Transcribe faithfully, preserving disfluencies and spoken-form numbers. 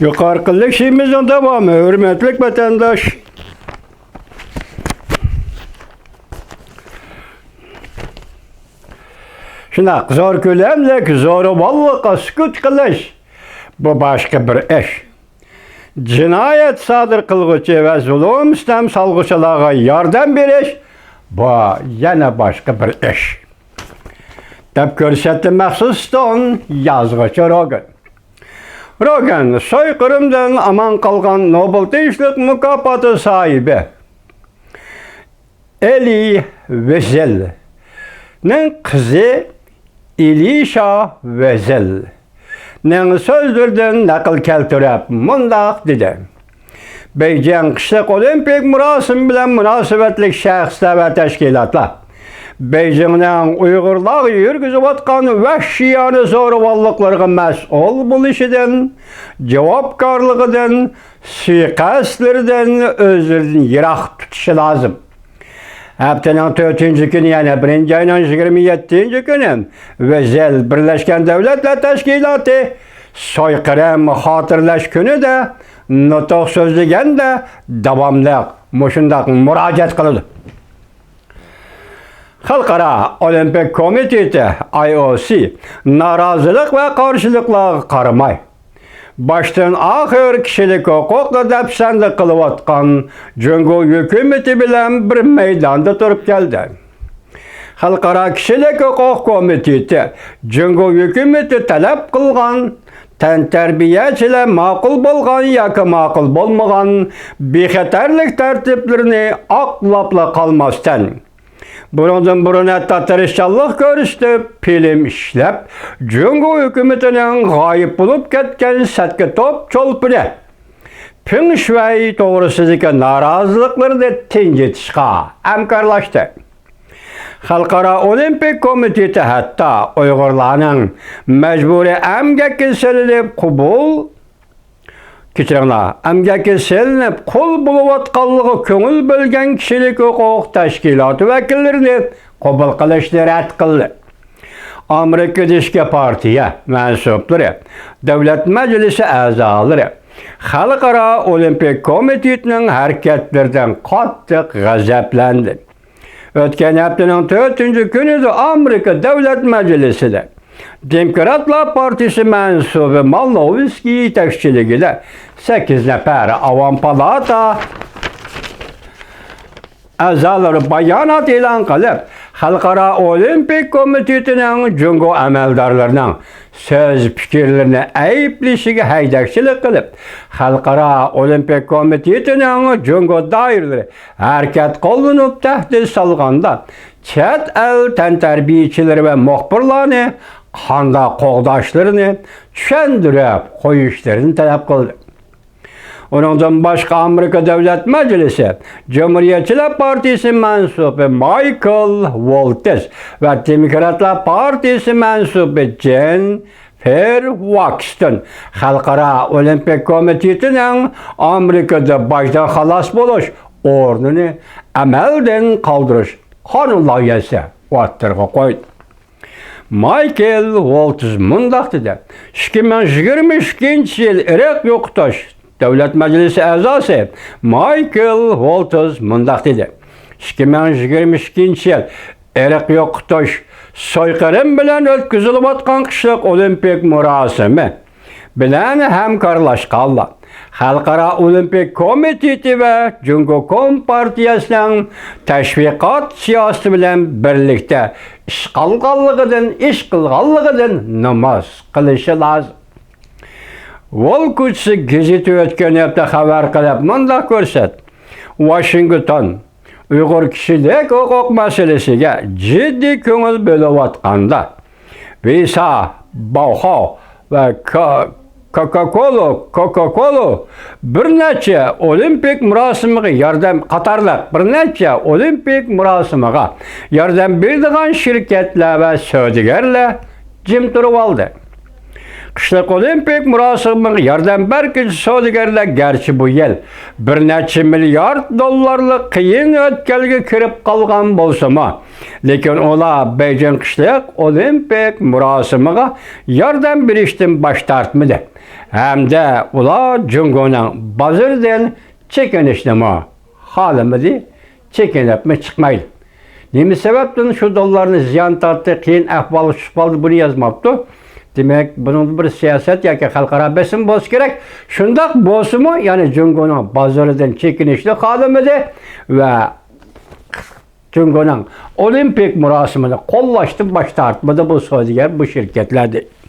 يۇقىرىقى لېكسىيىمىزنىڭ داۋامى، ھۆرمەتلىك ۋەتەنداش. شۇنداق، زور كۆلەملىك زورىۋاللىققا سۈكۈت قىلىش، بۇ باشقا بىر ئىش. جىنايەت سادىر قىلغۇچى ۋە زۇلۇم-سىتەم سالغۇچىلارغا ياردەم بېرىش، بۇ يەنە باشقا بىر ئىش، دەپ كۆرسەتتى مەخسۇس تون يازغۇچى روگان. روگان سويقىرىمدىن ئامان قالغان نوبېل تىنچلىق مۇكاپاتى ساھىبى ئېلى ۋېزېلنىڭ قىزى ئېلىشا ۋېزېلنىڭ سۆزلىرىدىن نەقىل كەلتۈرۈپ مۇنداق دېدى: بېيجىڭ قىشلىق ئولىمپىك مۇراسىمى بىلەن مۇناسىۋەتلىك شەخسلەر ۋە تەشكىلاتلار بېيجىڭنىڭ ئۇيغۇرلارغا يۈرگۈزۈۋاتقان ۋەھشىيانە زورىۋاللىقلىرىغا مەسئۇل بولۇشىدىن، جاۋابكارلىقىدىن، سۇيىقەستلىرىدىن ئۆزلىرىنى يىراق تۇتۇشى لازىم. ھەپتىنىڭ تۆتىنچى كۈنى، يەنى بىرىنچى ئاينىڭ يىگىرمە يەتتىنچى كۈنى، ۋېزېل بىرلەشكەن دۆلەتلەر تەشكىلاتى سويقىرىم خاتىرىلەش كۈنىدە نۇتۇق سۆزلىگەندە داۋاملىق مۇشۇنداق مۇراجىئەت قىلىدۇ. خەلقئارا ئولىمپىك كومىتېتى، ئاي ئو سى، نارازىلىق ۋە قارشىلىقلارغا قارىماي، باشتىن ئاخىر كىشىلىك ھوقۇقنى دەپسەندە قىلىۋاتقان جۇڭگو ھۆكۈمىتى بىلەن بىر مەيداندا تۇرۇپ كەلدى. خەلقئارا كىشىلىك ھوقۇق كومىتېتى جۇڭگو ھۆكۈمىتى تەلەپ قىلغان تەنتەربىيەچىلەر ماقۇل بولغان ياكى ماقۇل بولمىغان بىخەتەرلىك تەرتىپلىرىنى ئاقلاپلا قالماستىن، بۇنىڭدىن بۇرۇن ھەتتا تىرىشچانلىق كۆرسىتىپ، فىلىم ئىشلەپ، جۇڭگو ھۆكۈمىتىنىڭ غايىب بولۇپ كەتكەن سەتكە توپ چولپىنى پېڭ شۈەي توغرىسىدىكى نارازىلىقلىرىنى تىنجىتىشقا ھەمكارلاشتى. خەلقئارا ئولىمپىك كومىتېتى ھەتتا ئۇيغۇرلارنىڭ مەجبۇرىي ئەمگەككە سېلىنىپ قوبۇل، كەچۈرۈڭلار، ئەمگەككە سېلىنىپ قۇل بولۇۋاتقانلىقىغا كۆڭۈل بۆلگەن كىشىلىك ھوقۇق تەشكىلاتى ۋەكىللىرىنى قوبۇل قىلىشنى رەت قىلدى. ئامېرىكىدىكى پارتىيە مەنسۇپلىرى، دۆلەت مەجلىسى ئەزالىرى خەلقئارا ئولىمپىك كومىتېتىنىڭ ھەرىكەتلىرىدىن قاتتىق غەزەپلەندى. ئۆتكەن ھەپتىنىڭ تۆتىنچى كۈنىدە ئامېرىكا دۆلەت مەجلىسىدە دېموكراتلار پارتىيىسى مەنسۇپى مالنوۋسكىي يېتەكچىلىكىدە سەككىز نەپەر ئاۋام پالاتا ئەزالىرى بايانات ئېلان قىلىپ، خەلقئارا ئولىمپىك كومىتېتىنىڭ جۇڭگو ئەمەلدارلىرىنىڭ سۆز، پىكىرلىرىنى ئەيىبلىشىگە ھەيدەكچىلىك قىلىپ، خەلقئارا ئولىمپىك كومىتېتىنىڭ جۇڭگو دائىرىلىرى ھەرىكەت قوللىنىپ تەھدىت سالغاندا، چەت ئەل تەنتەربىيىچىلىرى ۋە مۇخبىرلارنى قانداق قوغداشلىرىنى چۈشەندۈرۈپ قويۇشلىرىنى تەلەپ قىلدى. ئۇنىڭدىن باشقا، ئامېرىكا دۆلەت مەجلىسى جۇمھۇرىيەتچىلەر پارتىيىسى مەنسۇپى مايكل ۋولتىس ۋە دېموكراتلار پارتىيىسى مەنسۇپى جېن فېر ۋاكستون خەلقئارا ئولىمپىك كومىتېتىنىڭ ئامېرىكىدا باجدىن خالاس بولۇش ئورنىنى ئەمەلدىن قالدۇرۇش قانۇن لايىھەسى ئوتتۇرىغا قويدى. مايكل ۋولتز مۇنداق دېدى: ئىككى مىڭ يىگىرمە ئىككىنچى يىل ئىرق يوقىتىش دۆلەت مەجلىسى ئەزاسى مايكل ۋولتز مۇنداق دېدى: ئىككى مىڭ يىگىرمە ئىككىنچى يىل ئىرق يوقىتىش، سويقىرىم بىلەن ئۆتكۈزۈلۈۋاتقان قىشلىق ئولىمپىك مۇراسىمى بىلەن ھەمكارلاشقانلار خەلقئارا ئولىمپىك كومىتېتى ۋە جۇڭگو كومپارتىيەسىنىڭ تەشۋىقات سىياسىتى بىلەن بىرلىكتە ئىش قىلغانلىقىدىن، ئىش قىلغانلىقىدىن نومۇس قىلىشى لازىم. ۋول كوچىسى گېزىتى ئۆتكەن ھەپتە خەۋەر قىلىپ مۇنداق كۆرسەتتى: ۋاشىنگتون ئۇيغۇر كىشىلىك ھوقۇق مەسىلىسىگە جىددىي كۆڭۈل بۆلۈۋاتقاندا، ۋىسا، باۋخاۋ ۋە كا-، كاكاكولو، كوكاكولو بىر نەچچە ئولىمپىك مۇراسىمىغا ياردەم قاتارلىق بىر نەچچە ئولىمپىك مۇراسىمىغا ياردەم بېرىدىغان شىركەتلەر ۋە سودىگەرلەر جىم تۇرۇۋالدى. قىشلىق ئولىمپىك مۇراسىمىغا ياردەم بەرگۈچى سودىگەرلەر گەرچە بۇ يىل بىر نەچچە مىليارد دوللارلىق قىيىن ئۆتكەلگە كىرىپ قالغان بولسىمۇ، لېكىن ئۇلار بېيجىڭ قىشلىق ئولىمپىك مۇراسىمىغا ياردەم بېرىشتىن باش تارتمىدى. ھەمدە ئۇلار جۇڭگونىڭ بازىرىدىن چېكىنىشنىمۇ خالىمىدى، چېكىنىپمۇ چىقمايدۇ. نېمە سەۋەبتىن شۇ دوللارنى زىيان تارتتى، قىيىن ئەھۋالغا چۈشۈپ قالدى، بۇنى يازماپتۇ. دېمەك، بۇنىڭدا بىر سىياسەت ياكى خەلقئارا بېسىم بولسا كېرەك. شۇنداق بولسىمۇ، يەنى جۇڭگونىڭ بازىرىدىن چېكىنىشنى خالىمىدى ۋە جۇڭگونىڭ ئولىمپىك مۇراسىمىنى قوللاشتىن باش تارتمىدى بۇ سودىگەر، بۇ شىركەتلەر دەيدۇ.